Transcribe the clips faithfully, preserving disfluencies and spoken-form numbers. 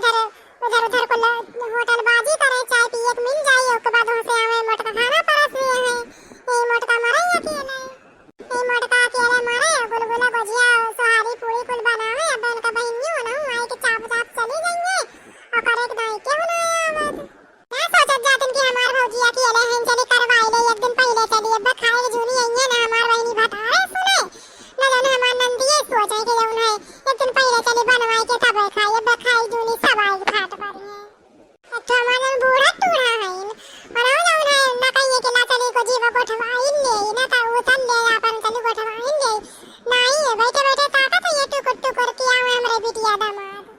फिर उधर उधर को ल-, होटल बाजी करे, चाय पिए के मिल जाई, ओके बाद वहाँ से आवे मोटका खाना परस दिए हैं। ये मोटका मरे अकेले, ये मोटका अकेले मरे, गुलगुला गुजिया सोहारी पूरी कुल बनावे। अब इनका बहिनियों ना आई के चाप चाप चली गई है और करे के दाई के ना आवत। ना सोचत जातिन कि हमार भौजी अकेले हैं, चली करवाई ले, एक दिन पहिले चली, अब खाए के जूनी आई है ना हमार बहिनी भतारे सुने, ना जाने हमार नंदिये सोचे कि जौन है एक दिन पहिले चली बनवाई के तबे खाई, अब खाई जूनी सब आई फाट पड़ी है। एक तो हमार जौन बूढ़ा टूढ़ा है, और हम जौन है ना कहिए कि ना चली को जीवा गोठवाई ले, ना तो वो चल ले अपन चली गोठवाई ले, नहीं है बैठे बैठे ताकत है ये टुकुर टुकुर किया हुआ हमरे बिटिया दामाद।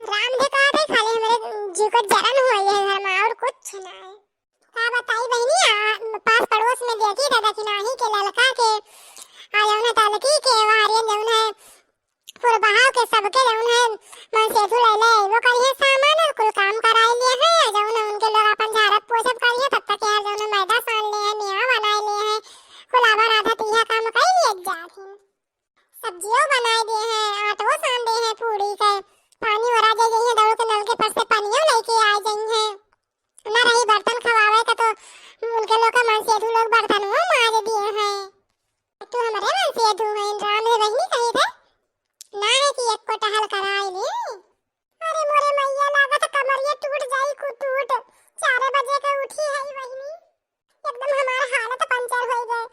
राम दे कहा थे खाली हमरे जी को जलन हुआ ये घर में और कुछ ना है। का बताई बहिनी, आ, पास पड़ोस में देखी था दखिनाही के ललका के, आ जौन है तलकी के, वारियन जौन है पुरबहाव के सबके जौन है मन सेधु ले ले, वो करिए सामान और कुल काम कराए लिए हैं, आ जौन है उनके लोग अपन झाड़ब पोछब करिए, तब तक यार जौन है मैदा सान लिए हैं, मेवा बनाए लिए हैं, कुल आवा राधा तीहा काम कर लिए जात हैं। सब्जियों बनाए दिए हैं, आटो सान दिए हैं पूरी के, पानी ओरा जाए जाइए, दौड़ के नल के पास से पानियों लेके आ जाइए। ना रही बर्तन खवावे का तो उनके लोग का मन सेधु लोग बर्तन वो माज दिए हैं। तू हमरे मन सेधु है, राम रे बहिनी कही थे, ना है कि एक को टहल कराए ली। अरे मोरे मैया, लागत कमरिया टूट जाई कु टूट। चार बजे के उठी है बहिनी, एकदम हमार हालत पंचर हो गए।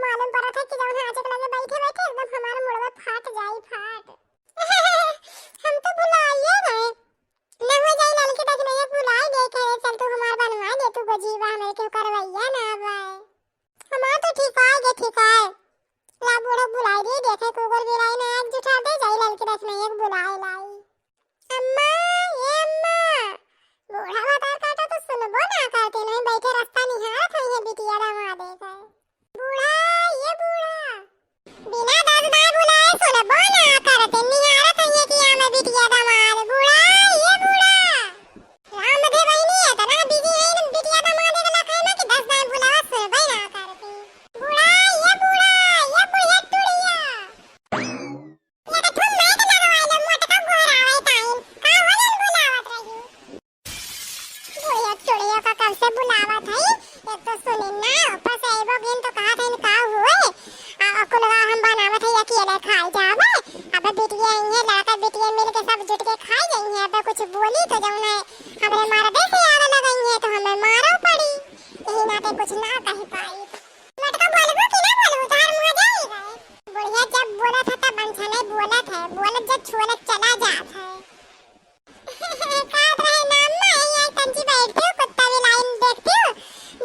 मालूम पड़त है कि जौन हाथ के लगे बैठे बैठे एकदम हमार मुड़वा फाट जाई फाट। हम तो भुलाइए रहे, न हो जाई ललकी दखिनैया बुलाए दे के, चल तू हमार बनवा दे, तू गजीबा हमें क्यों करवैया ना आवे। हमार तो ठीक है, ये ठीक है। ला बूढ़ा बुलाई दी, देखे कुकुर बिलाई ना आज जुठा दे, जाई ललकी दखिनैया के बुलाए लाई। अम्मा, ये अम्मा, बूढ़ा भतार काटा तो सुनबो ना करते, नहीं बैठे रास्ता निहारत है ये बिटिया दामादे का। बूढ़ा, ये बूढ़ा, बिना दस बार बुलाए सुनबो ना करते, निहारत है ये कि आमे बिटिया दामाद। बूढ़ा, ये बूढ़ा। राम दे बहिनी, इतना busy है ना बिटिया दामाद के लखई में कि दस बार बुलावा सुनबे ना करती। बूढ़ा, ये बूढ़ा, ये बुढ़िया टुड़िया। ये तो तुम माइक लगवाए लो, मोटका गोहरावे टाइम। का हो जन बुलावत रही? बुढ़िया टुड़िया का कब से बुलावत है? एक तो सुने ना, ऊपर से एगो गिन तो कहा था इनका हुए। आ, कुलवा हम बनावत है, अकेले खाए जावे। अब बिटिया आई है, लड़का बिटिया मिल के सब जुट के खाए जाई है। अब कुछ बोली तो जौन है, हमरे मर्दे से आवे लगई है, तो हमें मारो पड़ी। यही नाते कुछ ना कह पाई। मटका बोलबो कि ना बोलबो, तोहार मुँह जाई गए। बुढ़िया जब बोलत है, तब अनछने बोलत है, बोलत जब छोलत चला जात है। कहत रहे ना अम्मा, यही आई तंची बैठती हूँ, कुत्ता भी लाइन देखती हूँ।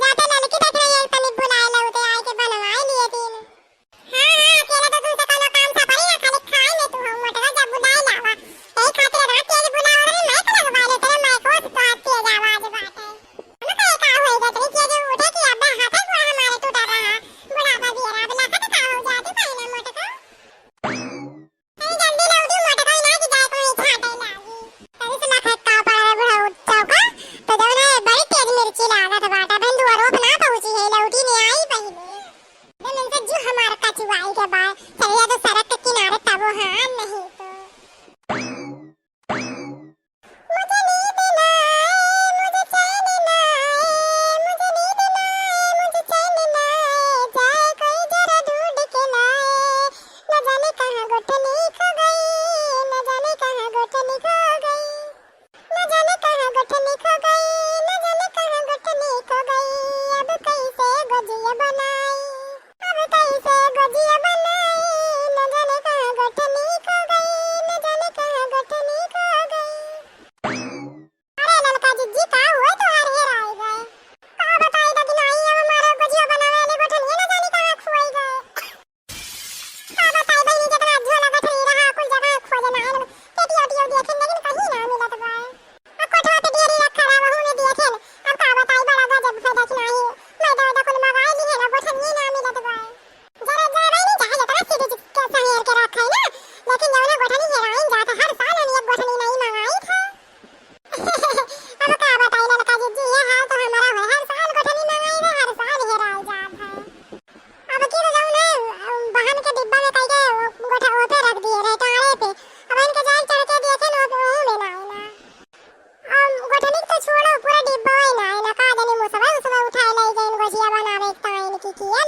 जाते लड़की देख रही है, तनी बुलाए लो, उते आए के बनवाए लिए दिन। हाँ, हाँ, अकेला तो तुमसे कोनो काम सपरी ना, खाली खाए में तू हो, मोटवा जब बुलाए लावा। यही खातिर रात के बुलावा रे, माइक लगवा ले, तेरे माइक हो तो आती है आवाज।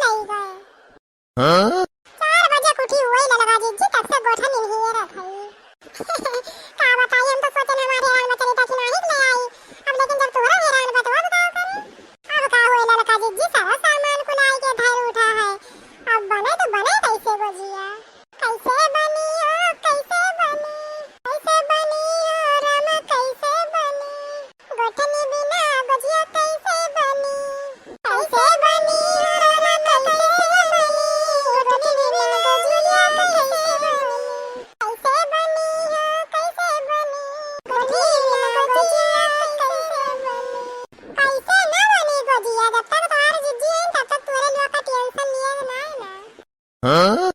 लई गए। हाँ? चार बजे क उठी हुई ललका जिज्जी, तब से गोठनी हियरत हई। का बताई, हम तो सोचन हमार हेरान बा चलित कि नाहीं ले आई, अब लेकिन जब तोहरा हेरान बा तो अब का करी? अब का हुई ललका जिज्जी, सारा सामान कुल आई के धर उठा है, अब बने तो बने कैसे गोजिया? कैसे बनी हो, कैसे बनी, कैसे बनी हो रामा, कैसे बनी? गोठनी बिना गोजिया कैसे बनी? कैसे बनी हो रामा, कैसे बनी? गोठनी बिना गोजिया कैसे बनी? कैसे बनी हो, कैसे बनी? गोठनी बिना गोजिया कैसे बनी? कैसे ना बनी गोजिया, जब तक तोहार जिज्जी हैं, तब तक तोरे लोग का tension लिए ना है ना। हाँ?